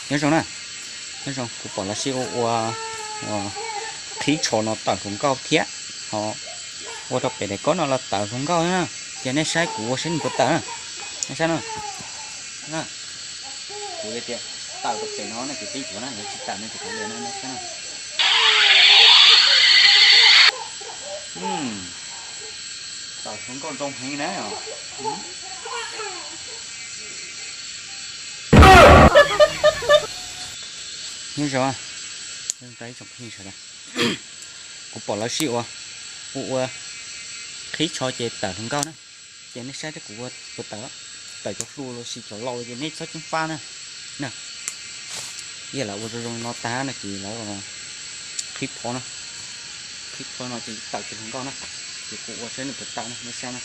Nyob zoo na, nyob zoo, kuv pom lawv sib ua ua, ua qhib tsho no tawm hluas nkauj thiab, ho ua rau pem daim kob no los tawm hluas nkauj na. Ces nej saib kuv ua saib nws puas tawm na. Nej saib no, kuv tias tawm rau pem no no ces peb yuav na, yog tsis tawm no ces kav liam no, nej saib na. Tawm hluas nkauj zoo heev na. Nyob zoo, kuv pom lawv sib ua, ua ua qhib tsho ces tawm hluas nkauj na. Ces nej saib thiab kuv ua puas tawm, tawm cov hluas los sis cov laus ces nej txhob ceeb faj na. Yog lawv ua zoo zoo no tag no ces lawv qhib pho no, qhib pho no ces tawm kiag hluas nkauj na. Ces kuv ua saib nws puas tawm na, nej saib na.